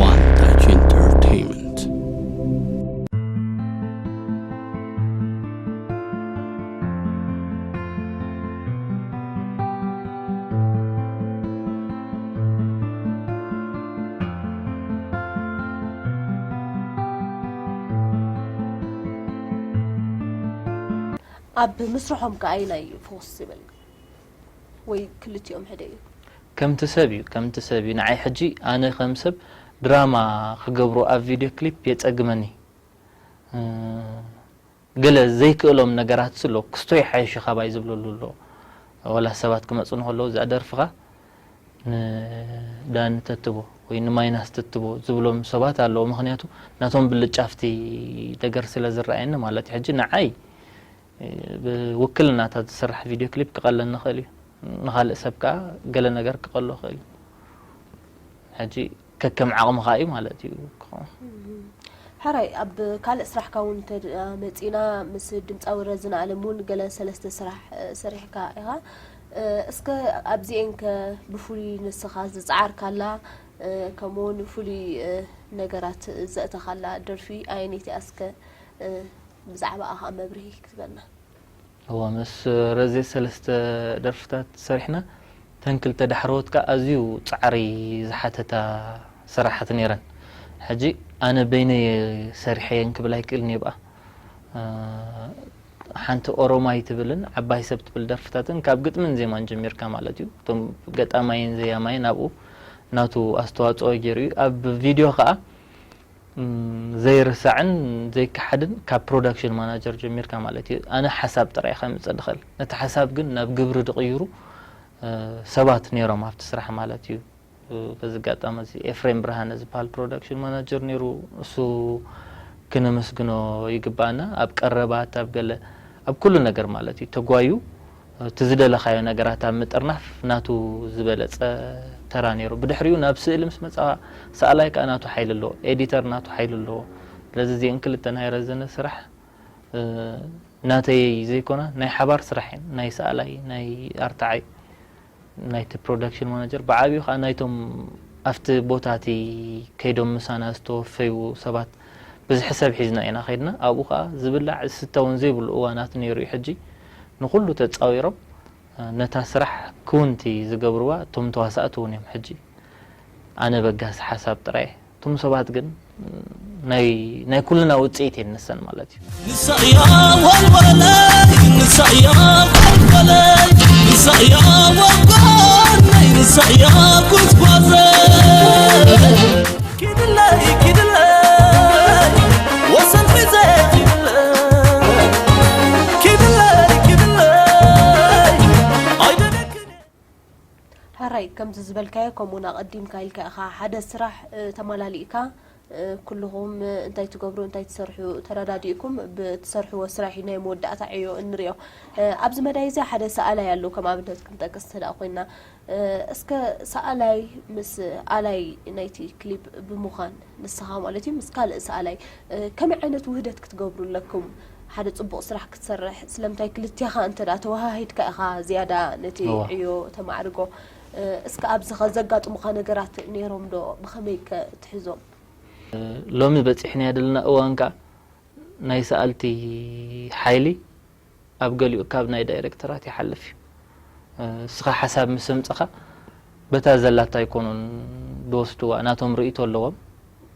One Touch Entertainment. ኣብ ምስርሖም ከኣ ኣየናይ እዩ ፍኹስ ዝብል? ወይ ክልቲኦም ሕደ እዩ? ከምቲ ሰብ እዩ ከምቲ ሰብ እዩ ንዓይ ሕጂ ኣነ ከም ሰብ ድራማ ክገብሩ ኣብ ቪድዮ ክሊፕ የጸግመኒ። ገለ ዘይክእሎም ነገራት ኣሎ ክስቶ ይሓይሽ ካባይ ዝብለሉ ኣሎ። ወላ ሰባት ክመፁ ንከለዉ እዛ ደርፍኻ ንዳኒ ተትቦ ወይ ንማይናስ ተትቦ ዝብሎም ሰባት ኣለዉ። ምክንያቱ ናቶም ብልጫ ኣብቲ ነገር ስለ ዝረኣየኒ ማለት እዩ። ሕጂ ንዓይ ብውክልናታት ዝስራሕ ቪድዮ ክሊፕ ክቐለኒ ይኽእል እዩ። ንኻልእ ሰብ ከዓ ገለ ነገር ክቐሎ ይኽእል እዩ። ሕጂ ከከም ዓቕምኻ እዩ ማለት እዩ ክኸውን። ሕራይ ኣብ ካልእ ስራሕካ እውን እንተ መፂና ምስ ድምፃዊ ረዝን ኣለም እውን ገለ ሰለስተ ስራሕ ሰሪሕካ ኢኻ። እስከ ኣብዚኤን ከ ብፍሉይ ንስኻ ዝፀዓርካላ ከምኡውን ፍሉይ ነገራት ዘእተኻላ ደርፊ ኣየነይቲ እያ እስከ ብዛዕባኣ ከዓ መብርሂ ክትበና። እዋ ምስ ረዜ ሰለስተ ደርፍታት ሰሪሕና። ተን ክልተ ዳሕረዎት ከዓ ኣዝዩ ፃዕሪ ዝሓተታ ስራሓት ነይረን። ሕጂ ኣነ በይነይ ሰሪሐየን ክብል ኣይክእልን እየ ብኣ ሓንቲ ኦሮማይ ትብልን ዓባይ ሰብ ትብል ደርፍታትን ካብ ግጥምን ዜማን ጀሚርካ ማለት እዩ። እቶም ገጣማይን ዘያማይን ኣብኡ ናቱ ኣስተዋፅኦ ገይሩ እዩ። ኣብ ቪድዮ ከዓ ዘይርሳዕን ዘይከሓድን ካብ ፕሮዳክሽን ማናጀር ጀሚርካ ማለት እዩ። ኣነ ሓሳብ ጥራይ ከምፅእ ድኽእል ነቲ ሓሳብ ግን ናብ ግብሪ ድቕይሩ ሰባት ነይሮም ኣብቲ ስራሕ ማለት እዩ። በዚ ኣጋጣሚ እዚ ኤፍሬም ብርሃነ ዝበሃል ፕሮዳክሽን ማናጀር ነይሩ። እሱ ክነመስግኖ ይግባኣና። ኣብ ቀረባት ኣብ ገለ ኣብ ኩሉ ነገር ማለት እዩ ተጓዩ እቲ ዝደለኻዮ ነገራት ኣብ ምጥርናፍ ናቱ ዝበለፀ ተራ ነይሩ። ብድሕሪኡ ናብ ስእሊ ምስ መፃ ሰኣላይ ከዓ ናቱ ሓይሊ ኣለዎ፣ ኤዲተር ናቱ ሓይሊ ኣለዎ። ስለዚ እዚአን ክልተ ናይ ረዘነ ስራሕ ናተይ ዘይኮና ናይ ሓባር ስራሕ እየን። ናይ ሰኣላይ ናይ ኣርትዓይ ናይቲ ፕሮዳክሽን ማናጀር ብዓብዩ ከዓ ናይቶም ኣብቲ ቦታ እቲ ከይዶም ምሳና ዝተወፈዩ ሰባት ብዝሒ ሰብ ሒዝና ኢና ከይድና። ኣብኡ ከዓ ዝብላዕ ዝስተ እውን ዘይብሉ እዋናት ነይሩ እዩ። ሕጂ ንኩሉ ተፃዊሮም ነታ ስራሕ ክውንቲ ዝገብርዋ እቶም ተዋሳእቲ እውን እዮም። ሕጂ ኣነ በጋሲ ሓሳብ ጥራይ እቶም ሰባት ግን ናይ ናይ ኩልና ውፅኢት እየን ንሰን ማለት እዩ። ንሳያ ወልወለይ ንሳያ ወልወለይ ንሳያ ወጓነይ ንሳያ ጉዝጓዘይ ኪድለይ ኪድለይ ወሰን ሒዘ ኪድለይ ኪድለይ ኪድለይ ኣይደለክን ሕራይ ከምዚ ዝበልካዮ ከምኡውን ኣቐዲምካ ኢልካ ኢኻ ሓደ ስራሕ ተመላሊእካ ኩልኹም እንታይ ትገብሩ እንታይ ትሰርሑ ተረዳዲእኩም ብትሰርሕዎ ስራሕ እዩ ናይ መወዳእታ ዕዮ እንሪኦ። ኣብዚ መዳይ እዚ ሓደ ሰኣላይ ኣሎ ከም ኣብነት ክንጠቅስ እንተ ኮይና እስከ ሰኣላይ ምስ ኣላይ ናይቲ ክሊፕ ብምዃን ንስኻ ማለት እዩ ምስ ካልእ ሰኣላይ ከመይ ዓይነት ውህደት ክትገብሩ ኣለኩም? ሓደ ፅቡቕ ስራሕ ክትሰርሕ ስለምንታይ ክልቲኻ እንተ ተወሃሂድካ ኢኻ ዝያዳ ነቲ ዕዮ ተማዕርጎ። እስከ ኣብዚ ከ ዘጋጥሙኻ ነገራት ነይሮም ዶ? ብኸመይ ከ ትሕዞም? ሎሚ በፂሕናዮ ዘለና እዋን ከዓ ናይ ሰኣልቲ ሓይሊ ኣብ ገሊኡ ካብ ናይ ዳይሬክተራት ይሓልፍ እዩ። እስኻ ሓሳብ ምስ ኣምፀኻ በታ ዘላታ ኣይኮኑን ዝወስድዋ፣ ናቶም ርእይቶ ኣለዎም።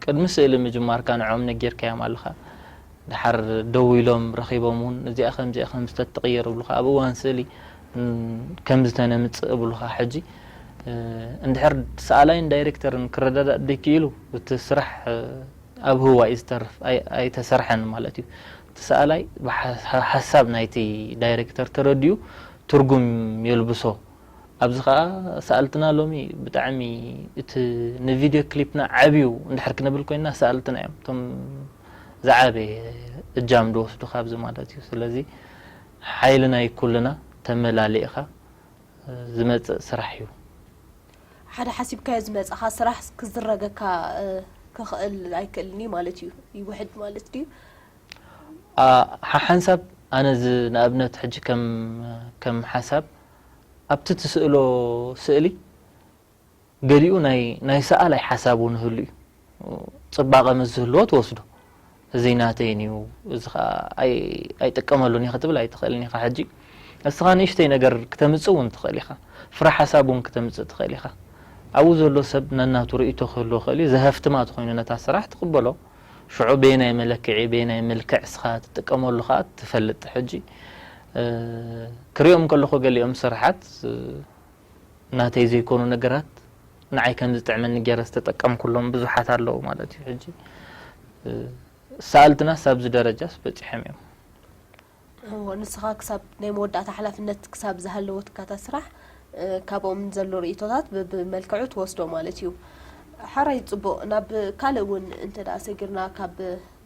ቅድሚ ስእሊ ምጅማርካ ንዖም ነጊርካዮም ኣለኻ። ድሓር ደው ኢሎም ረኺቦም እውን እዚኣ ከምዚኣ ከምዚ ተትቕየር ይብሉኻ። ኣብ እዋን ስእሊ ከምዚ ተነምፅእ ይብሉኻ። ሕጂ እንድሕር ሰኣላይን ዳይሬክተርን ክረዳዳእ ደይክኢሉ እቲ ስራሕ ኣብ ህዋ እዩ ዝተርፍ፣ ኣይተሰርሐን ማለት እዩ። እቲ ሰኣላይ ሓሳብ ናይቲ ዳይሬክተር ተረዲኡ ትርጉም የልብሶ። ኣብዚ ከዓ ሰኣልትና ሎሚ ብጣዕሚ እቲ ንቪድዮ ክሊፕና ዓብዩ እንድሕር ክንብል ኮይንና ሰኣልትና እዮም እቶም ዝዓበየ እጃም ዝወስዱ ካብዚ ማለት እዩ። ስለዚ ሓይሊ ናይ ኩልና ተመላሊእኻ ዝመፅእ ስራሕ እዩ። ሓደ ሓሲብካዮ ዝመፅኻ ስራሕ ክዝረገካ ክኽእል ኣይክእልን እዩ ማለት እዩ። ይውሕድ ማለት ድዩ? ሓሓንሳብ ኣነ ንኣብነት ሕጂ ከም ሓሳብ ኣብቲ ትስእሎ ስእሊ ገሊኡ ናይ ሰኣላይ ሓሳብ እውን ይህሉ እዩ። ጽባቐ ምስ ዝህልዎ ትወስዶ። እዚ ናተይን እዩ፣ እዚ ኸኣ ኣይ-፣ ኣይጥቀመሉን እየ ክትብል ኣይትኽእልን ኢኻ። ሕጂ እስኻ ንእሽተይ ነገር ክተምጽእ እውን ትኽእል ኢኻ። ፍረ ሓሳብ እውን ክተምጽእ ትኽእል ኢኻ። ኣብኡ ዘሎ ሰብ ነናቱ ርእይቶ ክህልዎ ይኽእል እዩ። ዘሀፍትማ ተኾይኑ ነታ ስራሕ ትቕበሎ። ሽዑ በየናይ መለክዒ፣ በየናይ መልክዕ እስኻ ትጥቀመሉ ኸኣ ትፈልጥ። ሕጂ፣ እ፣ ክሪኦም ከለኹ ገሊኦም ስራሓት፣ እ፣ ናተይ ዘይኮኑ ነገራት ንዓይ ከም ዝጥዕመኒ ገይረ ዝተጠቀምኩሎም ብዙሓት ኣለዉ ማለት እዩ። ሕጂ፣ እ፣ ሰኣልትናስ ኣብዚ ደረጃስ በጺሖም እዮም። እዎ፣ ንስኻ ክሳብ ናይ መወዳእታ ሓላፍነት ክሳብ ዝሃለወትካ እታ ስራሕ፣ እ፣ ካብኦም ዘሎ ርእይቶታት ብ-፣ ብመልክዑ ትወስዶ ማለት እዩ። ሕራይ፣ ጽቡቕ። ናብ ካልእ እውን እንተ ደኣ ሰጊርና፣ ካብ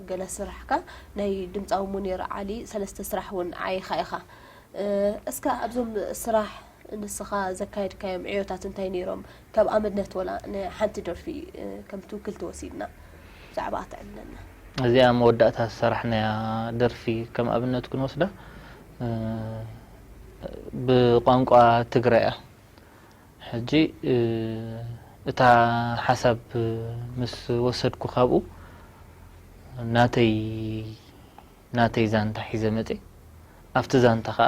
ገለ ስራሕካ ናይ ድምጻዊ ሙኒር ዓሊ ሰለስተ ስራሕ እውን ዓይኻ ኢኻ። እ፣ እስከ ኣብዞም ስራሕ ንስኻ ዘካየድካዮም ዕዮታት እንታይ ነይሮም? ካብ ኣብነት ወላ ንሓንቲ ደርፊ፣ እ፣ ከም ትውክል ተወሲድና ብዛዕባ ተዕልለና። እዚኣ መወዳእታ ዝሰራሕናያ ደርፊ ከም ኣብነት ክንወስዳ፣ እ፣ ብቋንቋ ትግረ እያ። ሕጂ፣ እ፣ እታ ሓሳብ ምስ ወሰድኩ ካብኡ ናተይ፣ ናተይ ዛንታ ሒዘ መጼ። ኣብቲ ዛንታ ኸኣ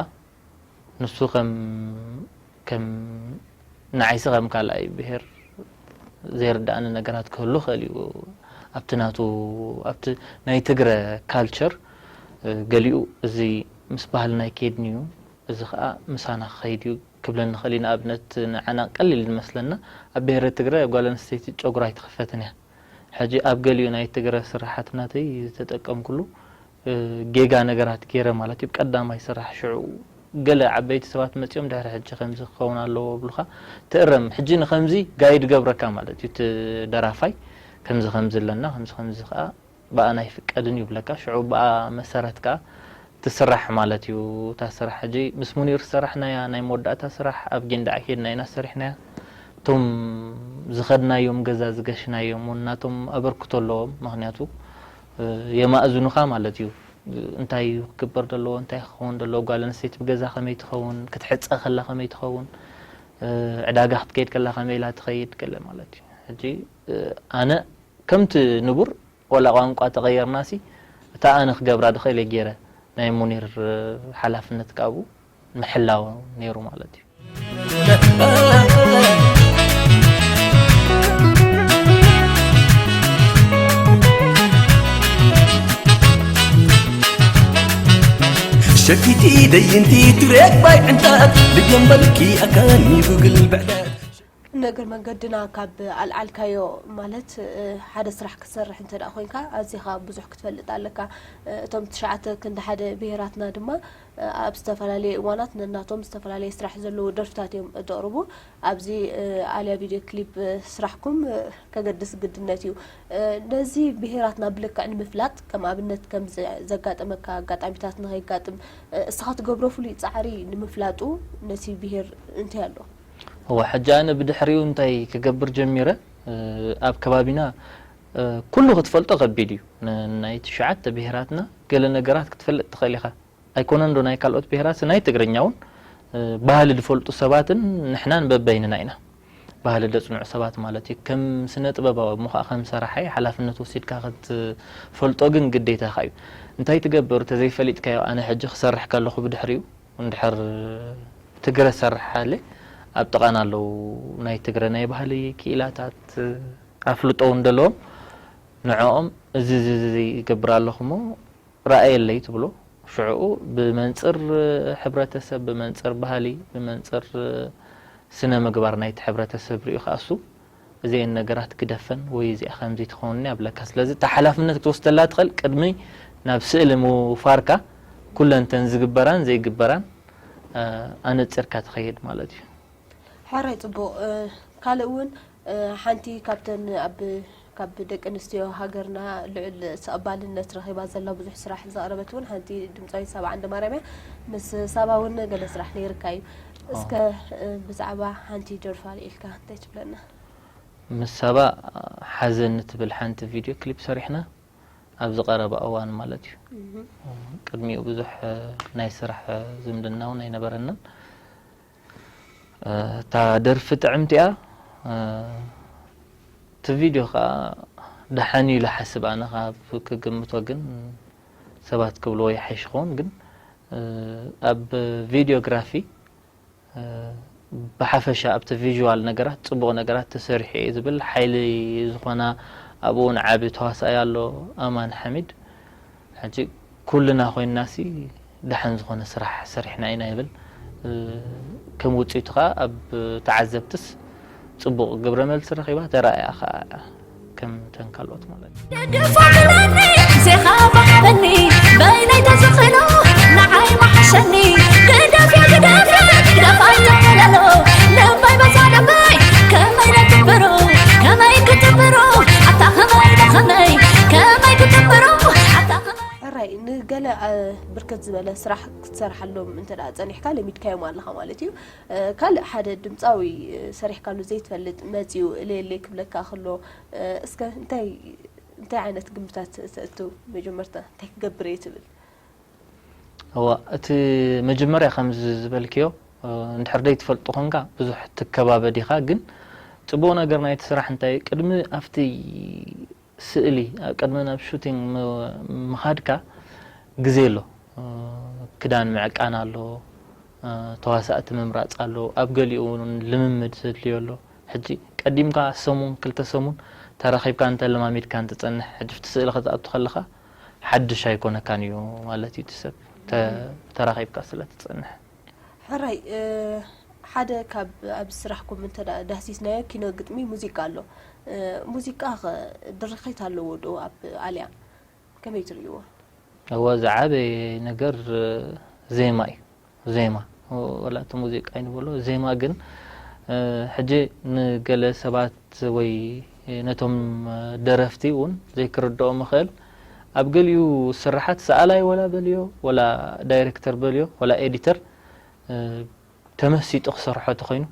ንሱ ከም፣ ከም ንዓይሲ ከም ካልኣይ ብሄር ዘይርድኣኒ ነገራት ክህሉ ይኽእል እዩ። ኣብቲ ናቱ፣ ኣብቲ ናይ ትግረ ካልቸር፣ እ፣ ገሊኡ እዚ ምስ ባህልና ኣይከይድን እዩ፣ እዚ ኸኣ ምሳና ክኸይድ እዩ ክብለኒ ይኽእል እዩ። ንኣብነት ንዓና ቀሊል ዝመስለና፣ ኣብ ብሄረ ትግረ ጓል ኣንስተይቲ ጨጉራ ኣይትኽፈትን እያ። ሕጂ ኣብ ገሊኡ ናይ ትግረ ስራሓት ናተይ ዝተጠቀምኩሉ፣ እ፣ ጌጋ ነገራት ገይረ ማለት እዩ። ቀዳማይ ስራሕ ሽዑ ገለ ዓበይቲ ሰባት መጺኦም ድሕሪ ሕጂ ከምዚ ክኸውን ኣለዎ ብሉኻ ትእረም። ሕጂ ንኸምዚ ጋይድ ገብረካ ማለት እዩ። እቲ ደራፋይ ከምዚ ከምዚ ኣለና፣ ከምዚ ከምዚ ኸኣ ብኣና ኣይፍቀድን ይብለካ። ሽዑ ብኣ መሰረት ከኣ ትስራሕ ማለት እዩ። እታ ስራሕ ሕጂ ምስ ሙኒር ዝሰራሕናያ ናይ መወዳእታ ስራሕ ኣብ ጊንዳዕ ኬድና ኢና ሰሪሕናያ። እቶም ዝኸድናዮም ገዛ ዝገሽናዮም እውን ናቶም ኣበርክቶ ኣለዎም። ምኽንያቱ፣ እ፣ የማእዝኑኻ ማለት እዩ። እንታይ እዩ ክግበር ዘለዎ፣ እንታይ ክኸውን ዘለዎ፣ ጓል ኣንስተይቲ ብገዛ ከመይ ትኸውን፣ ክትሕጸ ከላ ከመይ ትኸውን፣ እ፣ ዕዳጋ ክትከይድ ከላ ከመይ ኢላ ትኸይድ ገለ ማለት እዩ። ሕጂ፣ እ፣ ኣነ ከምቲ ንቡር ወላ ቋንቋ ተቐየርናሲ፣ እታ ኣነ ክገብራ ድኽእል እየ ገይረ፣ ናይ ሙኒር ሓላፍነት ካብኡ ምሕላው ነይሩ ማለት እዩ። ሸኪቲ ደይንቲ ትሬክ ባይ ዕንታት ልገምበልኪ ኣካኒ ጉግል ብዕዳት። ንእግር መንገድና ካብ ኣልዓልካዮ፣ ማለት፣ እ፣ ሓደ ስራሕ ክትሰርሕ እንተ ደኣ ኮይንካ፣ ኣዚኻ ብዙሕ ክትፈልጥ ኣለካ። እ፣ እቶም ትሽዓተ ክንዲ ሓደ ብሄራትና ድማ፣ እ፣ ኣብ ዝተፈላለየ እዋናት ነናቶም ዝተፈላለየ ስራሕ ዘለዎ ደርፍታት እዮም ዘቕርቡ። ኣብዚ፣ እ፣ ኣልያ ቪድዮ ክሊፕ፣ እ፣ ስራሕኩም፣ እ፣ ከገድስ ግድነት እዩ። እ፣ ነዚ ብሄራትና ብልክዕ ንምፍላጥ፣ ከም ኣብነት ከም ዘ-፣ ዘጋጠመካ ኣጋጣሚታት ንኸይጋጥም፣ እ፣ እስኻ ትገብሮ ፍሉይ ጻዕሪ ንምፍላጡ ነቲ ብሄር እንታይ ኣሎ? እወ፣ ሕጂ ኣነ ብድሕሪኡ እንታይ ክገብር ጀሚረ? እ፣ ኣብ ከባቢና፣ እ፣ ኩሉ ክትፈልጦ ከቢድ እዩ። ን-፣ ናይ ትሽዓተ ብሄራትና ገለ ነገራት ክትፈልጥ ትኽእል ኢኻ። ኣይኮነን ዶ ናይ ካልኦት ብሄራት፣ ናይ ትግርኛ እውን፣ እ፣ ባህሊ ዝፈልጡ ሰባትን ንሕናን በበይንና ኢና። ባህሊ ዘጽንዑ ሰባት ማለት እዩ። ከም ስነ ጥበባዊ እሞ ኸኣ ከም ሰራሓይ ሓላፍነት ወሲድካ ክትፈልጦ ግን ግዴታኻ እዩ። እንታይ ትገብር? ተዘይፈሊጥካዮ፣ ኣነ ሕጂ ክሰርሕ ከለኹ ብድሕሪኡ እንድሕር ትግረ ሰርሓለ ኣብ ጥቓና ኣለዉ ናይ ትግረ ናይ ባህሊ ክኢላታት ኣፍልጦ እውን ዘለዎም ንዕኦም እዚ፣ እዚ፣ እዚ ይገብር ኣለኹ እሞ ረኣየለይ ትብሎ። ሽዕኡ ብመንጽር ሕብረተሰብ፣ ብመንጽር ባህሊ፣ ብመንጽር ስነ ምግባር ናይቲ ሕብረተሰብ ሪኡ ከኣ እሱ እዚኤን ነገራት ግደፈን ወይ እዚኣ ከምዚ ትኸውን ኣብለካ። ስለዚ እታ ሓላፍነት ክትወስደላ ትኽእል ቅድሚ ናብ ስእሊ ምውፋርካ ኩለን እተን ዝግበራን ዘይግበራን፣ እ፣ ኣነጺርካ ትኸይድ ማለት እዩ። ሕራይ ጽቡቕ። እ፣ ካልእ እውን፣ እ፣ ሓንቲ ካብተን ኣብ፣ ካብ ደቂ ኣንስትዮ ሃገርና ልዑል ተቐባልነት ረኺባ ዘላ ብዙሕ ስራሕ ዘቕረበት እውን ሓንቲ ድምጻዊት ሳባ ዓንደማርያም እያ። ምስ ሳባ እውን ገለ ስራሕ ነይርካ እዩ። እስከ፣ እ፣ ብዛዕባ ሓንቲ ደርፋ ኣልዒልካ እንታይ ትብለና? ምስ ሳባ ሓዘን እትብል ሓንቲ ቪድዮ ክሊፕ ሰሪሕና ኣብዚ ቀረባ እዋን ማለት እዩ። እህ። ቅድሚኡ ብዙሕ ናይ ስራሕ ዝምድና እውን ኣይነበረናን። እታ ደርፊ ጥዕምቲ እያ። እቲ ቪድዮ ከኣ ደሓን እዩ ኢለ ሓስብ። ኣነ ካብ ክግምቶ ግን ሰባት ክብልዎ ይሓይሽ ክኸውን ግን ኣብ ቪድዮግራፊ ብሓፈሻ ኣብቲ ቪዥዋል ነገራት ጽቡቕ ነገራት ተሰሪሑ እዩ ዝብል ሓይሊ ዝኾና ኣብኡ እውን ዓቢ ተዋሳኢ ኣሎ ኣማን ሓሚድ። ሕጂ ኩልና ኮይንና ሲ ደሓን ዝኾነ ስራሕ ሰሪሕና ኢና ይብል። ከም ውጽኢቱ ኸኣ ኣብ ተዓዘብትስ ጽቡቕ ግብረ መልሲ ረኺባ ተራእያ ኸኣ ከም ተን ካልኦት ማለት እዩ። ደገፋ ብለኒ ዜኻ ባዕበኒ በይነይ ተዝኽኖ ንዓይ መሓሸኒ ግደፍ ግደፍ ግደፍ ኣይተበለሎ ልበይ በዛ ልበይ ከመይ ነትብሮ ከመይ ክትብሮ ኣታ ኸመይ ኸመይ ከመይ ክትብሮ ኣታ ኸመይ ሕራይ ንገለ ብርክት ዝበለ ስራሕ ክትሰርሓሎም እንተ ጸኒሕካ ለሚድካዮም ኣለኻ ማለት እዩ። ካልእ ሓደ ድምፃዊ ሰሪሕካሉ ዘይትፈልጥ መፂኡ እለየለይ ክብለካ ከሎ እስከ እንታይ እንታይ ዓይነት ግምታት ተእቱ? መጀመርታ እንታይ ክገብር እየ ትብል? እዋ እቲ መጀመርያ ከምዚ ዝበልክዮ እንድሕር ደይ ትፈልጡ ኮንካ ብዙሕ ትከባበድ ኢኻ። ግን ፅቡቕ ነገር ናይቲ ስራሕ እንታይ ቅድሚ ኣብቲ ስእሊ ኣብ ቅድሚ ናብ ሹቲንግ ምኻድካ ግዜ ኣሎ። ክዳን ምዕቃን ኣሎ፣ ተዋሳእቲ ምምራፅ ኣሎ፣ ኣብ ገሊኡ እውን ልምምድ ዘድልዮ ኣሎ። ሕጂ ቀዲምካ ሰሙን ክልተ ሰሙን ተራኺብካ እንተለማሚድካ እንትፀንሕ ሕጂ ፍቲ ስእሊ ክትኣቱ ከለኻ ሓድሽ ኣይኮነካን እዩ ማለት እዩ። እቲ ሰብ ተራኺብካ ስለ ትፀንሕ ሕራይ ሓደ ካብ ኣብ ስራሕኩም እንተ ዳህሲስናዮ ኪኖ ግጥሚ ሙዚቃ ኣሎ። ሙዚቃ ድርኺት ኣለዎ ዶ ኣብ ኣልያ? ከመይ ትርእይዎ? እወ ዝዓበየ ነገር ዜማ እዩ። ዜማ ወላ እቲ ሙዚቃ ይንበሎ ዜማ ግን ሕጂ ንገለ ሰባት ወይ ነቶም ደረፍቲ እውን ዘይክርድኦም ይኽእል። ኣብ ገሊኡ ስራሓት ሰኣላይ ወላ በልዮ ወላ ዳይሬክተር በልዮ ወላ ኤዲተር ተመሲጡ ክሰርሖ ተኾይኑ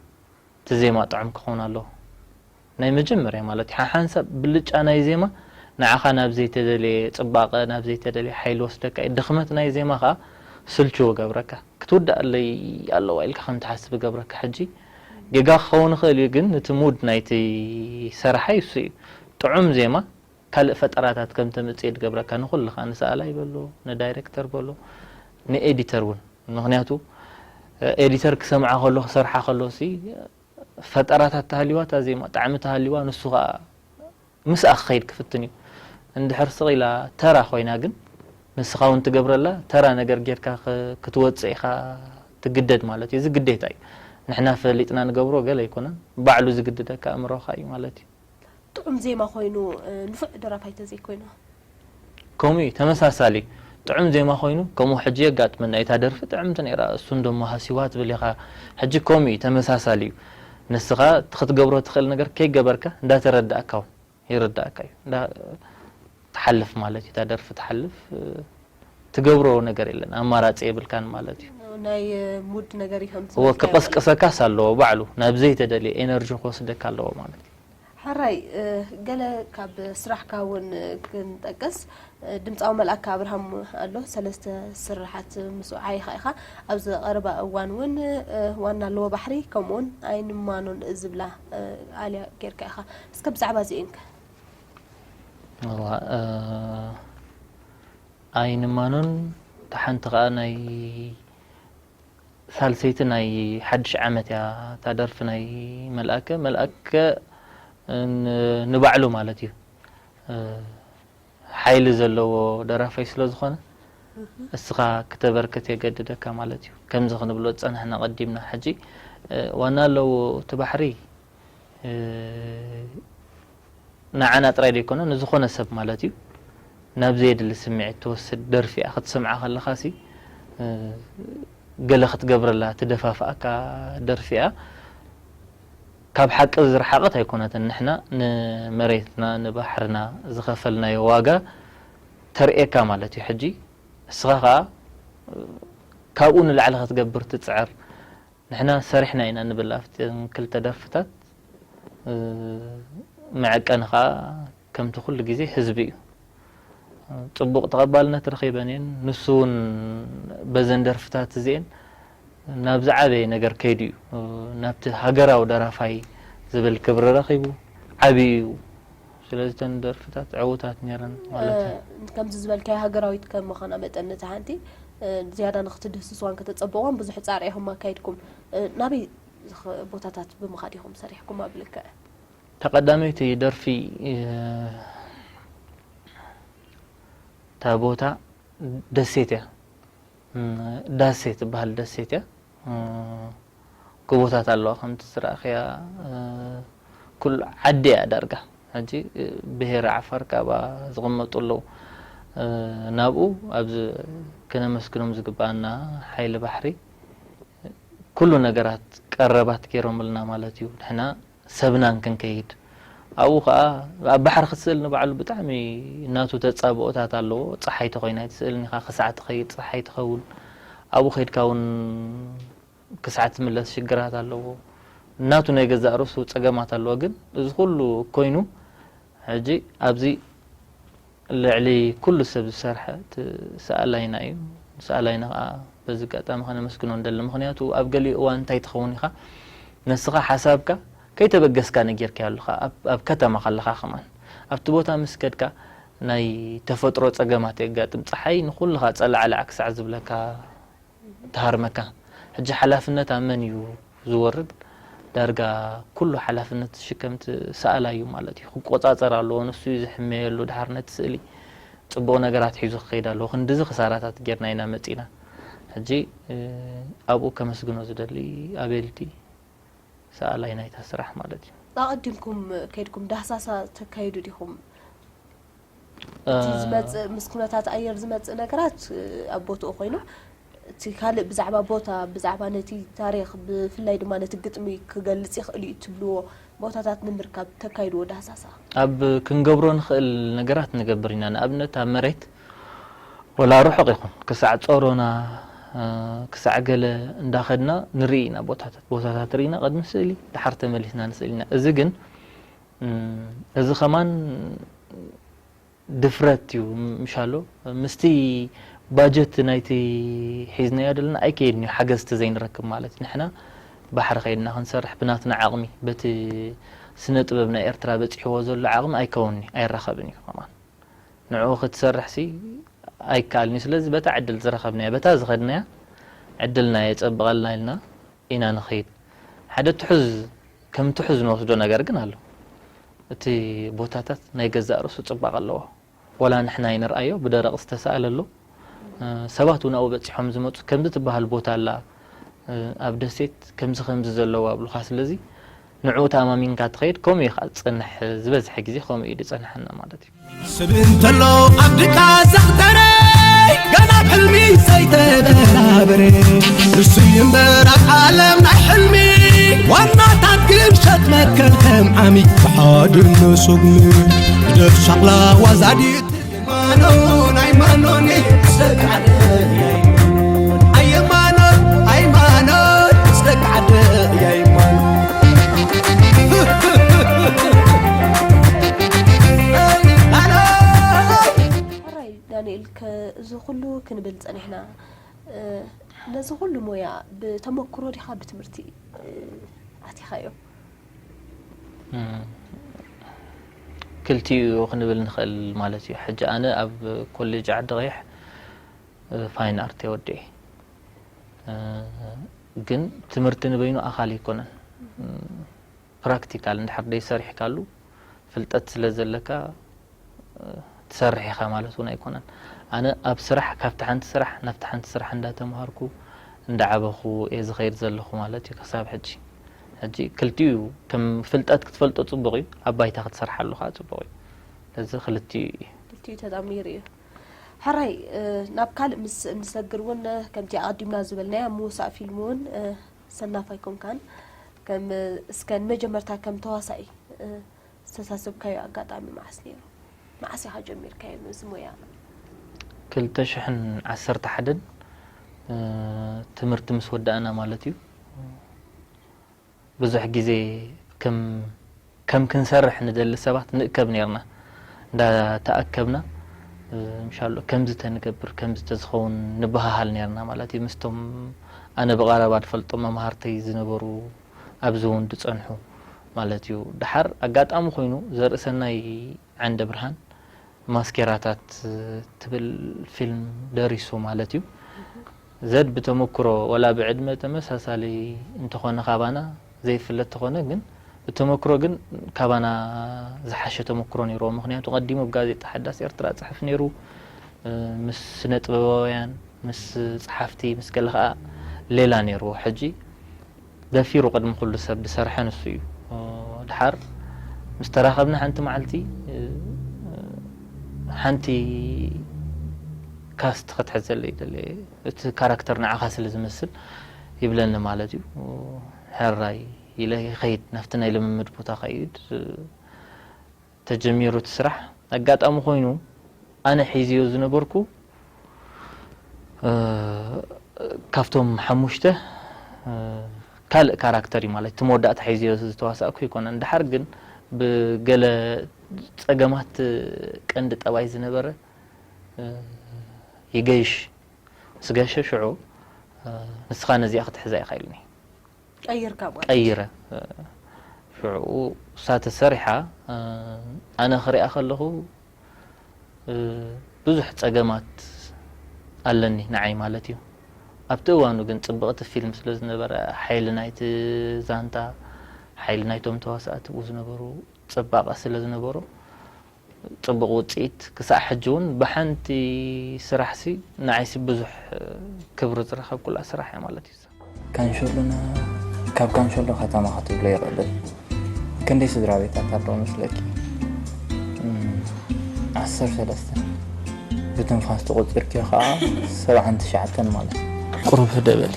እቲ ዜማ ጥዑም ክኸውን ኣለዎ። ናይ መጀመርያ ማለት እዩ። ሓሓንሳብ ብልጫ ናይ ዜማ ንዓኻ ናብ ዘይተደለየ ጽባቐ ናብ ዘይተደለየ ሓይሊ ወስደካ እዩ። ድኽመት ናይ ዜማ ከኣ ስልችው ገብረካ ክትውዳእለይ ኣለዋ ኢልካ ከም ትሓስብ ገብረካ። ሕጂ ጌጋ ክኸውን ይኽእል እዩ ግን እቲ ሙድ ናይቲ ሰራሓይ እሱ እዩ። ጥዑም ዜማ ካልእ ፈጠራታት ከም ተምጽእ ድገብረካ ንኹሉ ኸኣ ንሰኣላይ በሎ ንዳይረክተር በሎ ንኤዲተር እውን ምኽንያቱ ኤዲተር ክሰምዓ ከሎ ክሰርሓ ከሎ ሲ ፈጠራታት ተሃልዋ እታ ዜማ ጣዕሚ ተሃልዋ ንሱ ኸኣ ምስኣ ክኸይድ ክፍትን እዩ። እንድሕር ስቕ ኢላ ተራ ኮይና ግን ንስኻ እውን ትገብረላ ተራ ነገር ጌርካ ክትወፅእ ኢኻ ትግደድ ማለት እዩ። እዚ ግዴታ እዩ። ንሕና ፈሊጥና ንገብሮ ገለ ኣይኮነን። ባዕሉ ዝግድደካ ኣእምሮኻ እዩ ማለት እዩ። ጥዑም ዜማ ኮይኑ ንፉዕ ደራፋይ ተዘይኮይኑ። ከምኡ እዩ ተመሳሳሊ ጥዑም ዜማ ኮይኑ ከምኡ ሕጂ የጋጥመና እታ ደርፊ ጥዕምቲ ነይራ እሱ እንደሞ ሃሲዋ ትብል ኢኻ። ሕጂ ከምኡ እዩ ተመሳሳሊ እዩ። ንስኻ እቲ ክትገብሮ ትኽእል ነገር ከይገበርካ እንዳተረዳእካ እውን ይርዳእካ እዩ። እንዳ ትሓልፍ ማለት እዩ። እታ ደርፊ ትሓልፍ ትገብሮ ነገር የለን ኣማራፂ የብልካን ማለት እዩ። ናይ ሙድ ነገር እዩ ከምቲ እወ ክቐስቅሰካስ ኣለዎ ባዕሉ ናብ ዘይተደልየ ኤነርጂ ክወስደካ ኣለዎ ማለት እዩ። ሕራይ ገለ ካብ ስራሕካ እውን ክንጠቅስ ድምፃዊ መልኣካ ኣብርሃም ኣሎ ሰለስተ ስርሓት ምስ ዓይኻ ኢኻ ኣብዚ ቀረባ እዋን እውን ዋና ኣለዎ ባሕሪ ከምኡውን ኣይንማኖን ዝብላ ኣልያ ጌርካ ኢኻ እስከ ብዛዕባ እዚኤንከ ኣይንማኖን ሓንቲ ከዓ ናይ ሳልሰይቲ ናይ ሓድሽ ዓመት እያ እታ ደርፊ ናይ መልኣከ። መልኣከ ንባዕሉ ማለት እዩ ሓይሊ ዘለዎ ደራፋይ ስለ ዝኾነ እስኻ ክተበርክት የገድደካ ማለት እዩ። ከምዚ ክንብሎ ዝፀናሕና ቀዲምና ሕጂ ዋና ኣለዎ እቲ ባሕሪ ንዓና ጥራይ ዘይኮነ ንዝኾነ ሰብ ማለት እዩ ናብ ዘየድሊ ስምዒት ትወስድ ደርፊ እያ ክትሰምዓ ከለኻ ሲ ገለ ክትገብረላ ትደፋፍኣካ ደርፊ እያ ካብ ሓቂ ዝረሓቐት ኣይኮነትን ንሕና ንመሬትና ንባሕርና ዝኸፈልናዮ ዋጋ ተርእየካ ማለት እዩ ሕጂ እስኻ ከዓ ካብኡ ንላዕሊ ክትገብር ትፅዕር ንሕና ሰሪሕና ኢና ንብል ኣብተን ክልተ ደርፍታት መዐቀኒ ከዓ ከምቲ ኩሉ ግዜ ህዝቢ እዩ ፅቡቕ ተቐባልነት ረኺበን እየን ንሱ እውን በዘን ደርፍታት እዚአን ናብ ዝዓበየ ነገር ከይዱ እዩ ናብቲ ሃገራዊ ደራፋይ ዝብል ክብሪ ረኺቡ ዓብዩ እዩ ስለዚ እተን ደርፍታት ዕዉታት ነይረን ማለት እዩ። ከምዚ ዝበልካዮ ሃገራዊት ከም ምዃና መጠን ነቲ ሓንቲ ዝያዳ ንክትድህስስዋን ከተጸብቕዋን ብዙሕ ጻዕሪ ኢኹም ኣካይድኩም። ናበይ ቦታታት ብምኻድ ኢኹም ሰሪሕኩም ኣብ ልክዕ? ተቐዳመይቲ ደርፊ እታ ቦታ ደሴት እያ። ዳሴ ትበሃል ደሴት እያ። ጎቦታት ኣለዋ ከምቲ ዝረእኽያ፣ ኩሉ ዓዲ እያ ዳርጋ። ሕጂ ብሄረ ዓፋር ካብኣ ዝቕመጡ ኣለዉ። ናብኡ ኣብዚ ከነመስግኖም ዝግባኣና ሓይሊ ባሕሪ ኩሉ ነገራት ቀረባት ገይሮምልና ማለት እዩ። ንሕና ሰብናን ክንከይድ ኣብኡ ከዓ ኣብ ባሕሪ ክትስእል ንባዕሉ ብጣዕሚ እናቱ ተፃብኦታት ኣለዎ። ፀሓይ ተኮይና ኣይትስእልን ኢኻ፣ ክሳዕ ትኸይድ ፀሓይ ትኸውን። ኣብኡ ከይድካ እውን ክሳዕ ትምለስ ሽግራት ኣለዎ። እናቱ ናይ ገዛእ ርእሱ ፀገማት ኣለዎ። ግን እዚ ኩሉ ኮይኑ ሕጂ ኣብዚ ልዕሊ ኩሉ ሰብ ዝሰርሐ እቲ ሰኣላይና እዩ። ሰኣላይና ከዓ በዚ ኣጋጣሚ ከነመስግኖ ንደሊ። ምክንያቱ ኣብ ገሊኡ እዋን እንታይ ትኸውን ኢኻ፣ ነስኻ ሓሳብካ ከይተበገስካ ነጊርካዮ ኣለኻ። ኣብ ከተማ ከለኻ ከማን ኣብቲ ቦታ ምስ ከድካ ናይ ተፈጥሮ ፀገማት የጋጥም። ፀሓይ ንኩልኻ ፀላዕላዕ ክሳዕ ዝብለካ ትሃርመካ። ሕጂ ሓላፍነት ኣብ መን እዩ ዝወርድ? ዳርጋ ኩሉ ሓላፍነት ዝሽከም እቲ ሰኣላይ እዩ ማለት እዩ። ክቆፃፀር ኣለዎ፣ ንሱ እዩ ዝሕመየሉ። ድሓር ነቲ ስእሊ ፅቡቕ ነገራት ሒዙ ክኸይድ ኣለዎ። ክንድዚ ክሳራታት ጌርና ኢና መፂና። ሕጂ ኣብኡ ከመስግኖ ዝደሊ ኣቤልቲ ሰኣላይ ናይታ ስራሕ ማለት እዩ። ኣቐዲምኩም ከይድኩም ዳህሳሳ ተካይዱ ዲኹም? እቲ ዝመፅእ ምስ ኩነታት ኣየር ዝመፅእ ነገራት ኣብ ቦትኡ ኮይኑ እቲ ካልእ ብዛዕባ ቦታ ብዛዕባ ነቲ ታሪኽ ብፍላይ ድማ ነቲ ግጥሚ ክገልፅ ይኽእል እዩ ትብልዎ ቦታታት ንምርካብ ተካይድዎ ዳህሳሳ? ኣብ ክንገብሮ ንኽእል ነገራት ንገብር ኢና። ንኣብነት ኣብ መሬት ወላ ርሑቕ ይኹን ክሳዕ ጾሮና ክሳዕ ገለ እንዳኸድና ንርኢ ኢና ቦታታት። ቦታታት ርኢና ቅድሚ ስእሊ ድሓር ተመሊስና ንስእል ኢና። እዚ ግን እዚ ከማን ድፍረት እዩ ምሻሎ ምስቲ ባጀት ናይቲ ሒዝናዮ ዘለና ኣይከይድን እዩ ሓገዝ ተዘይንረክብ ማለት እዩ። ንሕና ባሕሪ ከይድና ክንሰርሕ ብናትና ዓቕሚ በቲ ስነ ጥበብ ናይ ኤርትራ በፂሕዎ ዘሎ ዓቕሚ ኣይከውን እዩ ኣይራኸብን እዩ ከማን ንዕኡ ክትሰርሕ ሲ ኣይከኣልን እዩ። ስለዚ በታ ዕድል ዝረኸብናያ በታ ዝኸድናያ ዕድልና የፀብቐልና ኢልና ኢና ንኸይድ። ሓደ ትሑዝ ከም ትሑዝ ንወስዶ ነገር ግን ኣሎ። እቲ ቦታታት ናይ ገዛእ ርእሱ ፅባቐ ኣለዎ። ወላ ንሕና ይንርኣዮ ብደረቕ ዝተሰኣለ ኣሎ። ሰባት እውን ኣብኡ በፂሖም ዝመፁ ከምዚ ትበሃል ቦታ ኣላ ኣብ ደሴት ከምዚ ከምዚ ዘለዋ ኣብሉኻ። ስለዚ ንዕኡ ተኣማሚንካ ትኸይድ። ከምኡ እዩ ከዓ ዝፀንሕ ዝበዝሐ ግዜ ከምኡ እዩ ዝፀንሐና ማለት እዩ። ስብ እንተሎ ኣብ ድቃ ዘኽተረ ገና ኣብ ሕልሚ ዘይተበራበረ ንሱ እዩ እምበር ኣብ ዓለም ናይ ሕልሚ ዋናታት ግምሸት መትከል ከም ዓሚ ብሓድነቱ ግሚ ግደፍ ሻቕላ ዋዛዲት ማኖን ኣይማኖን ሰጋደ ኣይማኖን ኣይማኖን ሰጋደ ኣይማኖን ሕራይ ዳንኤል፣ እዚ ኩሉ ክንብል ጸኒሕና። ነዚ ኩሉ ሞያ ብተመክሮ ዲኻ ብትምህርቲ ኣቲኻዮ? ክልቲኡ ክንብል ንኽእል ማለት እዩ። ሕጂ ኣነ ኣብ ኮሌጅ ዓዲ ቀይሕ ፋይን ኣርት እየ ወዲኤ። ግን ትምህርቲ ንበይኑ ኣኻሊ ኣይኮነን። ፕራክቲካል እንድሕር ደይሰሪሕካሉ ፍልጠት ስለ ዘለካ ትሰርሕ ኢኻ ማለት እውን ኣይኮነን። ኣነ ኣብ ስራሕ ካብቲ ሓንቲ ስራሕ ናብቲ ሓንቲ ስራሕ እንዳተምሃርኩ እንዳዓበኹ እየ ዝኸይድ ዘለኹ ማለት እዩ ክሳብ ሕጂ። ሕጂ ክልቲኡ እዩ ከም ፍልጠት ክትፈልጦ ፅቡቕ እዩ፣ ኣብ ባይታ ክትሰርሓሉ ከዓ ፅቡቕ እዩ። ስለዚ ክልቲኡ እዩ። ክልቲኡ ተጣሚሩ እዩ። ሕራይ ናብ ካልእ ምስ እንሰግር እውን ከምቲ ኣቐዲምና ዝበልናያ ምውሳእ ፊልም እውን ሰናፍ ኣይኮንካን። ከም እስከ ንመጀመርታ ከም ተዋሳኢ ዝተሳሰብካዮ ኣጋጣሚ መዓስ ነይሩ? መዓስ ኢኻ ጀሚርካዮ ነዚ ሞያ? ክልተ ሽሕን ዓሰርተ ሓደን ትምህርቲ ምስ ወዳእና ማለት እዩ። ብዙሕ ግዜ ከም ከም ክንሰርሕ ንደሊ ሰባት ንእከብ ነርና። እንዳተኣከብና ምሻሎ ከምዚ ተንገብር ከምዚ ተዝኸውን ንበሃሃል ነርና ማለት እዩ። ምስቶም ኣነ ብቐረባ ዝፈልጦም መምሃርተይ ዝነበሩ ኣብዚ እውን ዝጸንሑ ማለት እዩ። ደሓር ኣጋጣሚ ኮይኑ ዘርእሰናይ ዓንደ ብርሃን ማስኬራታት ትብል ፊልም ደሪሱ ማለት እዩ። ዘድ ብተመክሮ፣ ወላ ብዕድመ ተመሳሳሊ እንተኾነ ካባና ዘይፍለጥ ተኾነ፣ ግን ብተመክሮ ግን ካባና ዝሓሸ ተመክሮ ነይርዎ። ምኽንያቱ ቀዲሙ ኣብ ጋዜጣ ሓዳስ ኤርትራ ጽሕፍ ነይሩ። እ፣ ምስ ስነ ጥበባውያን፣ ምስ ጸሓፍቲ፣ ምስ ገለ ኸኣ ሌላ ነይርዎ። ሕጂ ደፊሩ ቅድሚ ኩሉ ሰብ ዝሰርሐ ንሱ እዩ። እ፣ ድሓር ምስ ተራኸብና ሓንቲ መዓልቲ፣ እ፣ ሓንቲ ካስት ክትሕዘለይ ይደሊ፣ እቲ ካራክተር ንዓኻ ስለ ዝመስል ይብለኒ ማለት እዩ። ሕራይ ኢለ ይኸይድ፣ ናብቲ ናይ ልምምድ ቦታ ከይድ፣ ተጀሚሩ እቲ ስራሕ። ኣጋጣሚ ኮይኑ ኣነ ሒዝዮ ዝነበርኩ፣ እ፣ ካብቶም ሓሙሽተ፣ እ፣ ካልእ ካራክተር እዩ ማለት፣ እቲ መወዳእታ ሒዝዮ ዝተዋሳእኩ ኣይኮነን። ድሓር ግን ብገለ ጸገማት ቀንዲ ጠባይ ዝነበረ፣ እ፣ ይገይሽ። ምስ ገሸ ሽዑ፣ እ፣ ንስኻ ነዚኣ ክትሕዛ ኢኻ ኢሉኒ። ቀይርካ ማለት እዩ። ቀይረ። እ፣ ሽዑ እሳ ተሰሪሓ፣ እ፣ ኣነ ክሪኣ ከለኹ፣ እ፣ ብዙሕ ጸገማት ኣለኒ ንዓይ ማለት እዩ። ኣብቲ እዋኑ ግን ጽብቕቲ ፊልም ስለ ዝነበረ፣ ሓይሊ ናይቲ ዛንታ፣ ሓይሊ ናይቶም ተዋሳእቲ ብኡ ዝነበሩ ጽባቐ ስለ ዝነበሮ፣ ጽቡቕ ውጽኢት ክሳዕ ሕጂ እውን ብሓንቲ ስራሕሲ ንዓይሲ ብዙሕ ክብሪ ዝረኸብኩላ ስራሕ እያ ማለት እዩ። ካንሸሎና ካብ ካንሸሎ ከተማ ክትብሎ ይኽእል። ክንደይ ስድራ ቤታት ኣለዉ መስለኪ? እም፣ ዓሰርተ ሰለስተ። ብትንፋስ ተቖጺርክዮ ኸዓ ሰብዓን ትሽዓተን ማለት እዩ። ቁሩብ ህደ በሊ።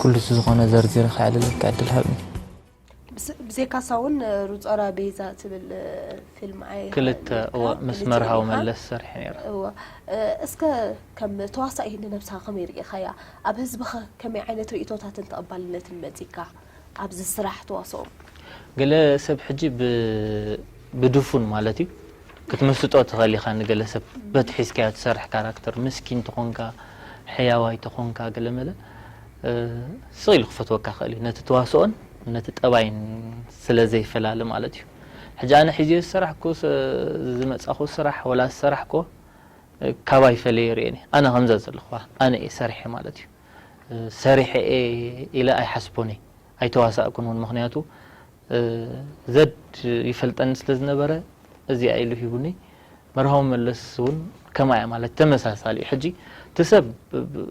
ኩሉ እቲ ዝኾነ ዘርዚረ ከዕልለካ ዕድል ሃብኒ። ብስ-፣ ብዘይካሳ እውን ሩጾራ ቤዛ ትብል ፊልም ኣይ-፣ ክልተ፣ ኔርካ፣ እወ፣ ምስ ክልተ መርሃዊ ኢኻ። መለስ ሰርሐ ነይረ። እወ። እስከ ከም ተዋሳኢ ንነብስኻ ከመይ ርኢኻያ? ኣብ ህዝብኸ ከመይ ዓይነት ርእይቶታትን ተቐባልነትን መጺካ ኣብዚ ስራሕ ተዋስኦ? ገለ ሰብ ሕጂ ብ-፣ ብድፉን ማለት እዩ ክትምስጦ ትኽእል ኢኻ። ንገለ ሰብ በቲ ሒዝካዮ ትሰርሕ ካራክተር፣ ምስኪን ተኾንካ፣ ሕያዋይ ተኾንካ፣ ገለ መለ፣ እ፣ ስቕ ኢሉ ክፈትወካ ክእል እዩ። ነቲ ተዋስኦን ነቲ ጠባይን ስለ ዘይፈላለ ማለት እዩ። ሕጂ ኣነ ሒዝዮ ዝሰራሕኩ ስ-፣ ዝመጻኹ ስራሕ ወላ ዝሰራሕኮ፣ እ፣ ካባይ ፈለየ ይርእየኒ። ኣነ ከምዛ ዘለኹዋ፣ ኣነ እየ ሰሪሐ ማለት እዩ። እ፣ ሰሪሐ እየ ኢለ ኣይሓስቦን እየ። ኣይተዋሳእኩን እውን። ምኽንያቱ፣ እ፣ ዘድ ይፈልጠኒ ስለ ዝነበረ፣ እዚኣ ኢሉ ሂቡኒ። መርሃዊ መለስ እውን ከምኣ እያ ማለት፣ ተመሳሳሊ እዩ። ሕጂ እቲ ሰብ ብ-፣ ብ-፣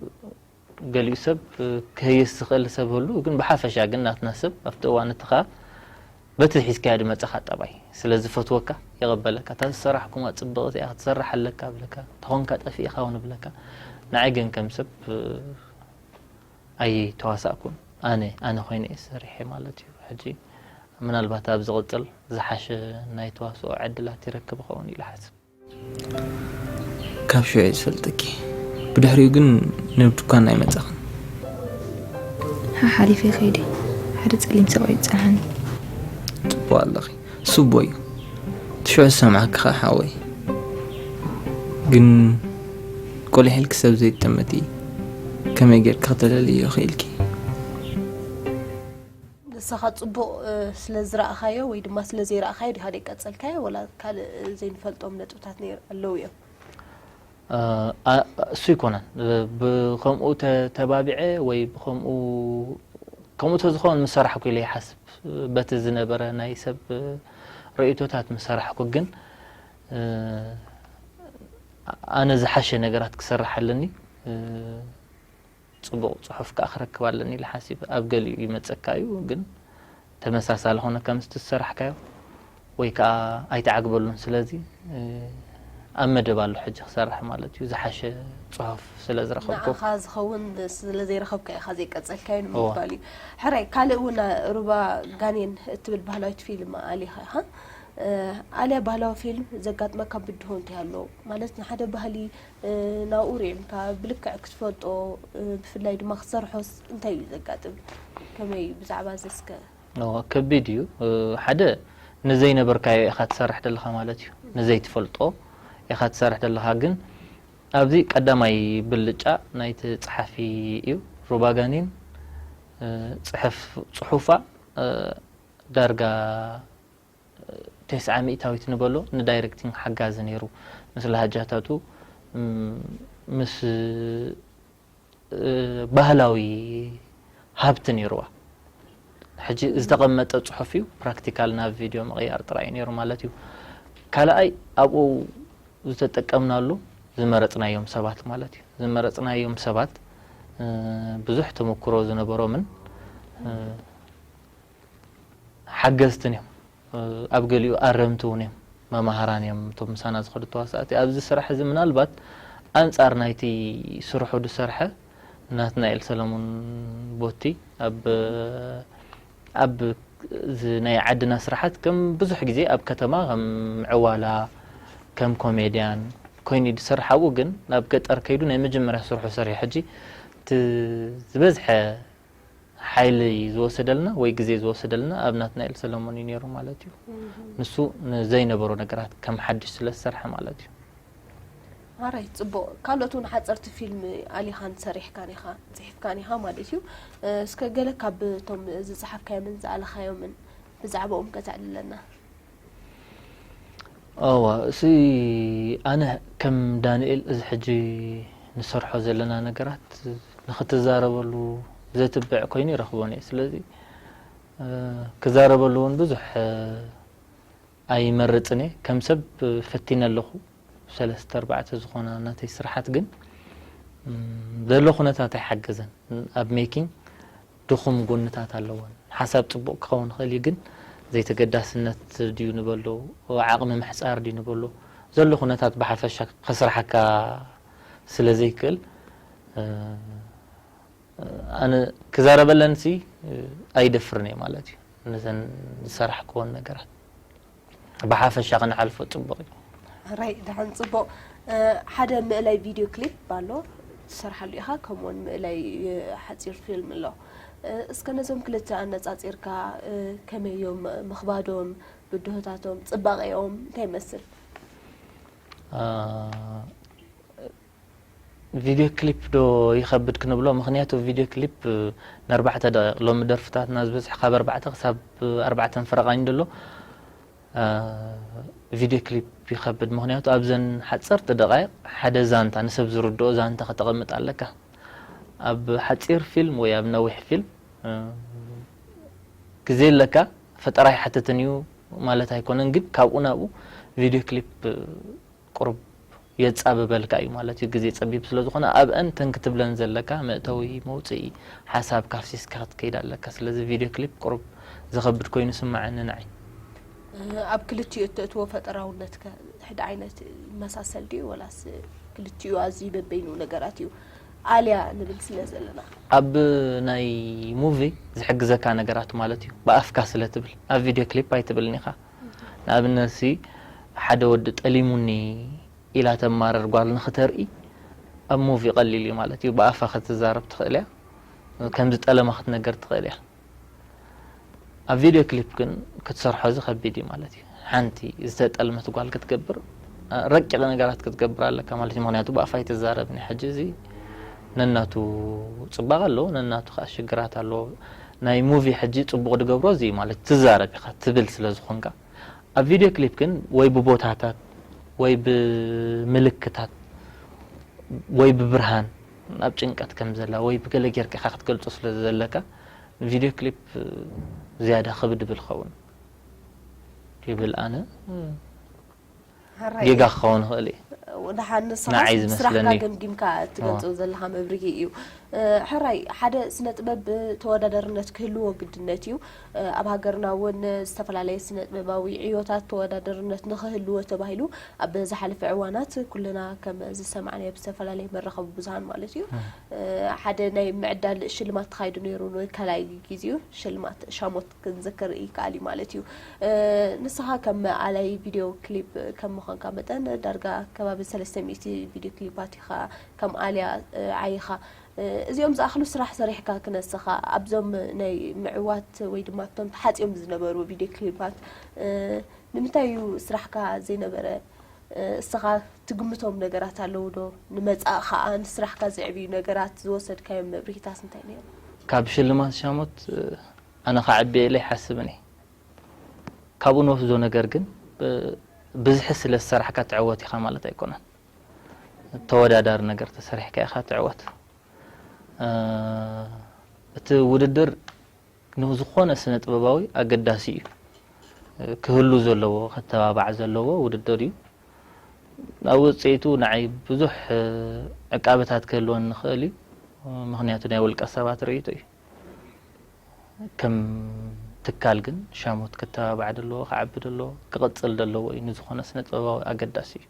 ገሊኡ ሰብ፣ እ፣ ክህይስ ዝኽእል ሰብ ህሉ፣ ግን ብሓፈሻ ግን ናትና ሰብ ኣብቲ እዋን እቲ ኸኣ በቲ ሒዝካዮ ዝመጸኻ ጠባይ ስለ ዝፈትወካ ይቕበለካ። እታ ዝሰራሕኩማ ጽብቕቲ እያ ክትሰርሕ ኣለካ እብለካ፣ ተኾንካ ጠፊእኻ እውን እብለካ። ንዓይ ግን ከም ሰብ፣ እ፣ ኣይተዋሳእኩን። ኣነ፣ ኣነ ኮይነ እየ ሰሪሐ ማለት እዩ። ሕጂ ምናልባት ኣብ ዝቕጽል ዝሓሸ ናይ ተዋስኦ ዕድላት ይረክብ ይኸውን ኢለ እሓስብ። ካብ ሽዑ እየ ዝፈልጠኪ። ብድሕሪኡ ግን ናብ ድኳን ኣይመጻኽን። ሓሓሊፈ ከይደ ሓደ ጸሊም ሰብኣይ ዝጸንሓኒ። ጽቡቕ ኣለኺ። እሱ ኣቦይ እዩ። እቲ ሽዑ ዝሰምዓኪ ኸኣ ሓወይ። ግን ቆሊሕ ኢልኪ ሰብ ዘይትጠመቲ ከመይ ጌርኪ ከተለልይዮ ኽኢልኪ? ንስኻ ጽቡቕ፣ እ፣ ስለ ዝረኣኻዮ ወይ ድማ ስለ ዘይረኣኻዮ ዲኻ ዘይቀጸልካዮ፣ ወላ ካልእ፣ እ፣ ዘይንፈልጦም ነጥብታት ነይር-፣ ኣለዉ እዮም? እ፣ ኣ-፣ እሱ ኣይኮነን። እ፣ ብኸምኡ ተ-፣ ተባቢዐ ወይ ብኸምኡ፣ ከምኡ ተዝኸውን ምሰራሕኩ ኢለ ይሓስብ። በቲ ዝነበረ ናይ ሰብ፣ እ፣ ርእይቶታት ምሰራሕኩ፣ ግን፣ እ፣ ኣነ ዝሓሸ ነገራት ክሰርሕ ኣለኒ። እ፣ ጽቡቕ ጽሑፍ ከኣ ክረክብ ኣለኒ ኢለ ሓሲበ። ኣብ ገሊኡ ይመጸካ እዩ፣ ግን ተመሳሳሊ ኾነ ከምቲ ዝሰራሕካዮ ወይ ከኣ ኣይትዓግበሉን። ስለዚ፣ እ፣ ኣብ መደብ ኣሎ ሕጂ ክሰርሕ ማለት እዩ፣ ዝሓሸ ጽሑፍ ስለ ዝረኸብኩ። ንዓኻ ዝኸውን ስለ ዘይረኸብካ ኢኻ ዘይቀጸልካዮ እዋ። ንምባል እዩ። ሕራይ፣ ካልእ እውን ሩባ ጋኔን እትብል ባህላዊት ፊልም ኣሊኻ ኢኻ። እ፣ ኣልያ ባህላዊ ፊልም ዘጋጥመካ ብድሆ እንታይ ኣሎ? ማለት ንሓደ ባህሊ፣ እ፣ ናብኡ ርዒምካ ብልክዕ ክትፈልጦ፣ እ፣ ብፍላይ ድማ ክትሰርሖስ እንታይ እዩ ዘጋጥም? ከመይ ብዛዕባ እዚ እስከ? እዋ፣ ከቢድ እዩ። እ፣ ሓደ ንዘይነበርካዮ ኢኻ ትሰርሕ ዘለኻ ማለት እዩ። ንዘይትፈልጦ ኢኻ ትሰርሕ ዘለኻ። ግን ኣብዚ ቀዳማይ ብልጫ ናይቲ ጸሓፊ እዩ። ሩባ ጋኔን፣ እ፣ ጽሕፍ-፣ ጽሑፋ፣ እ፣ ዳርጋ ተስዓ ሚእታዊት ንበሎ ንዳይሬክቲንግ ሓጋዚ ነይሩ። ምስ ላህጃታቱ፣ ም፣ ምስ፣ እ፣ ባህላዊ ሃብቲ ነይርዋ። ሕጂ ዝተቐመጠ ጽሑፍ እዩ፣ ፕራክቲካል ናብ ቪድዮ ምቕያር ጥራይ እዩ ነይሩ ማለት እዩ። ካልኣይ ኣብኡ ዝተጠቀምናሉ ዝመረጽናዮም ሰባት ማለት እዩ። ዝመረጽናዮም ሰባት፣ እ፣ ብዙሕ ተመክሮ ዝነበሮምን፣ እ፣ ሓገዝትን እዮም። ኣብ ገሊኡ ኣረምቲ እውን እዮም፣ መማህራን እዮም እቶም ምሳና ዝኸዱ ተዋሳእቲ። ኣብዚ ስራሕ እዚ ምናልባት ኣንጻር ናይቲ ስርሑ ዝሰርሐ ናትናኤል ሰለሙን ቦቲ ኣብ፣ ኣብ እዚ ናይ ዓድና ስራሓት ከም ብዙሕ ግዜ ኣብ ከተማ ከም ዕዋላ፣ ከም ኮሜድያን ኮይኑ እዩ ዝሰርሕ። ኣብኡ ግን ናብ ገጠር ከይዱ ናይ መጀመርያ ስርሑ ሰሪሑ። ሕጂ እቲ ዝበዝሐ ሓይሊ ዝወሰደልና ወይ ግዜ ዝወሰደልና ኣብ ናትናኤል ሰለሞን እዩ ነይሩ ማለት እዩ። እህ። ንሱ ንዘይነበሮ ነገራት ከም ሓድሽ ስለ ዝሰርሐ ማለት እዩ። ኣራይ፣ ጽቡቕ። ካልኦት እውን ሓጸርቲ ፊልም ኣሊኻን ሰሪሕካን ኢኻ፣ ጽሒፍካን ኢኻ ማለት እዩ። እ፣ እስከ ገለ ካብ እቶም ዝጸሓፍካዮምን ዝኣለኻዮምን ብዛዕባኦም ከተዕልለና? እዋ፣ እሲ ኣነ ከም ዳንኤል እዚ ሕጂ ንሰርሖ ዘለና ነገራት ንኽትዛረበሉ ዘትብዕ ኮይኑ ይረኽቦን እየ። ስለዚ፣ እ፣ ክዛረበሉ እውን ብዙሕ፣ እ፣ ኣይመርጽን እየ። ከም ሰብ ፈቲነ ኣለኹ። ሰለስተ ኣርባዕተ ዝኾና ናተይ ስራሓት ግን፣ እም፣ ዘሎ ኩነታት ኣይሓገዘን። ኣብ ሜኪንግ ድኹም ጎንታት ኣለዎን። ሓሳብ ጽቡቕ ክኸውን ይኽእል እዩ፣ ግን ዘይተገዳስነት ድዩ ንበሎ፣ ዓቕሚ ምሕጻር ድዩ ንበሎ፣ ዘሎ ኩነታት ብሓፈሻ ከስርሓካ ስለ ዘይክእል፣ እ፣ ኣነ ክዛረበለንሲ ኣይደፍርን እየ ማለት እዩ። ነዘን ዝሰራሕክዎን ነገራት ብሓፈሻ ክንሓልፎ ጽቡቕ እዩ። ራይ፣ ደሓን ጽቡቕ። እ፣ ሓደ ምእላይ ቪድዮ ክሊፕ ኣሎ ትሰርሓሉ ኢኻ፣ ከምኡውን ምእላይ፣ እ፣ ሓጺር ፊልም ኣሎ። እ፣ እስከ ነዞም ክልተ ኣነጻጺርካ፣ እ፣ ከመይ እዮም ምኽባዶም፣ ብድሆታቶም፣ ጽባቐኦም እንታይ ይመስል? እ፣ ቪድዮ ክሊፕ ዶ ይኸብድ ክንብሎ? ምኽንያቱ ቪድዮ ክሊፕ፣ እ፣ ንኣርባዕተ ደቂቕ፣ ሎሚ ደርፍታትና ዝበዝሕ ካብ ኣርባዕተ ክሳብ ኣርባዕተን ፈረቓን እዩ ዘሎ። እ፣ ቪድዮ ክሊፕ ይኸብድ። ምኽንያቱ ኣብዘን ሓጸርቲ ደቓይቕ ሓደ ዛንታ፣ ንሰብ ዝርድኦ ዛንታ ከተቐምጥ ኣለካ። ኣብ ሓጺር ፊልም ወይ ኣብ ነዊሕ ፊልም፣ እ፣ ግዜ ኣለካ፣ ፈጠራ ኣይሓትትን እዩ ማለት ኣይኮነን፣ ግን ካብኡ ናብኡ ቪድዮ ክሊፕ፣ እ፣ ቁሩብ የጻብበልካ እዩ ማለት እዩ፣ ግዜ ጸቢብ ስለ ዝኾነ። ኣብአን ተን ክትብለን ዘለካ መእተዊ፣ መውጽኢ፣ ሓሳብ ካፍሲስካ ክትከይድ ኣለካ። ስለዚ ቪድዮ ክሊፕ ቁሩብ ዝኸብድ ኮይኑ ይስምዓኒ ንዓይ። እ፣ ኣብ ክልቲኡ እተእትዎ ፈጠራውነትከ ሕደ ዓይነት ይመሳሰል ድዩ፣ ወላስ ክልቲኡ ኣዝዩ በበይኑ ነገራት እዩ ኣልያ ንብል ስለ ዘለና? ኣብ ናይ ሙቪ ዝሕግዘካ ነገራት ማለት እዩ፣ ብኣፍካ ስለ ትብል። ኣብ ቪድዮ ክሊፕ ኣይትብልን ኢኻ። ንኣብነት ሲ፣ ሓደ ወዲ ጠሊሙኒ ኢላ ተማረር ጓል ንኽተርኢ ኣብ ሙቪ ቀሊል እዩ ማለት እዩ። ብኣፋ ክትዛረብ ትኽእል እያ፣ ከም ዝጠለማ ክትነገር ትኽእል እያ። ኣብ ቪድዮ ክሊፕ ግን ክትሰርሖ እዚ ከቢድ እዩ ማለት እዩ። ሓንቲ ዝተጠልመት ጓል ክትገብር፣ አ፣ ረቂቕ ነገራት ክትገብር ኣለካ ማለት እዩ። ምኽንያቱ ብኣፋ ኣይትዛረብን እያ። ሕጂ እዚ ነናቱ ጽባቐ ኣለዎ፣ ነናቱ ከኣ ሽግራት ኣለዎ። ናይ ሙቪ ሕጂ ጽቡቕ ዝገብሮ እዚ እዩ ማለት ትዛረብ ኢኻ ትብል ስለ ዝኾንካ። ኣብ ቪድዮ ክሊፕ ግን ወይ ብቦታታት ወይ ብምልክታት ወይ ብብርሃን ኣብ ጭንቀት ከም ዘላ ወይ ብገለ ጌርካ ኢኻ ክትገልጾ ስለ ዘለካ ቪድዮ ክሊፕ ዝያዳ ክብድ ዝብል ክኸውን ይብል ኣነ። ሕራይ ጌጋ እዩ። ክኸውን ይኽእል እዩ። ደሓን ንስኻ ንዓይ ስራሕካ ዝመስለኒ እዩ። ገምጊምካ እትገልጾ ዘለኻ መብርሂ እዩ። እ፣ ሕራይ፣ ሓደ ስነ ጥበብ ተወዳዳርነት ክህልዎ ግድነት እዩ። እ፣ ኣብ ሃገርና እውን ዝተፈላለየ ስነ ጥበባዊ ዕዮታት ተወዳዳርነት ንኽህልዎ ተባሂሉ ኣብ ዝሓለፈ እዋናት ኩልና ከም ዝሰማዕናዮ ብዝተፈላለየ መራኸቢ ብዙሃን ማለት እዩ። እ። እ፣ ሓደ ናይ ምዕዳል ሽልማት ተኻይዱ ነይሩ ንካልኣይ ግዜኡ ሽልማት ሻሞት ክንዝክር ይከኣል እዩ ማለት እዩ። እ፣ ንስኻ ከም ኣላይ ቪድዮ ክሊፕ ከም ምዃንካ መጠን ዳርጋ ከባቢ ሰለስተ ሚእቲ ቪድዮ ክሊፓት ኢኻ ከም ኣልያ፣ እ፣ ዓይኻ። እ፣ እዚኦም ዝኣኽሉ ስራሕ ሰሪሕካ ክነስኻ ኣብዞም ናይ ምዕዋት ወይ ድማ ኣብቶም ተሓጽዮም ዝነበሩ ቪድዮ ክሊፓት፣ እ፣ ንምንታይ እዩ ስራሕካ ዘይነበረ? እ፣ እስኻ ትግምቶም ነገራት ኣለዉ ዶ? ንመጻኢ ኸኣ ንስራሕካ ዘዕብዩ ነገራት ዝወሰድካዮም መብርሂታት እንታይ ነይሩ? ካብ ሽልማት ሻሞት፣ እ፣ ኣነ ኸዕቢ ኢለ ኣይሓስብን እየ። ካብኡ ንወስዶ ነገር ግን ብዝሒ ስለ ዝሰራሕካ ትዕወት ኢኻ ማለት ኣይኮነን። ተወዳዳሪ ነገር ተሰሪሕካ ኢኻ ትዕወት። እቲ ውድድር ንዝኾነ ስነ ጥበባዊ ኣገዳሲ እዩ። ክህሉ ዘለዎ፣ ከተባባዕ ዘለዎ ውድድር እዩ። ኣብ ውፅኢቱ ንዓይ ብዙሕ ዕቃበታት ክህልወን ንኽእል እዩ። ምኽንያቱ ናይ ውልቀ ሰባት ርእይቶ እዩ። ከም ትካል ግን ሻሞት ክተባባዕ ደለዎ፣ ክዓቢ ደለዎ፣ ክቕፅል ደለዎ እዩ። ንዝኾነ ስነ ጥበባዊ ኣገዳሲ እዩ።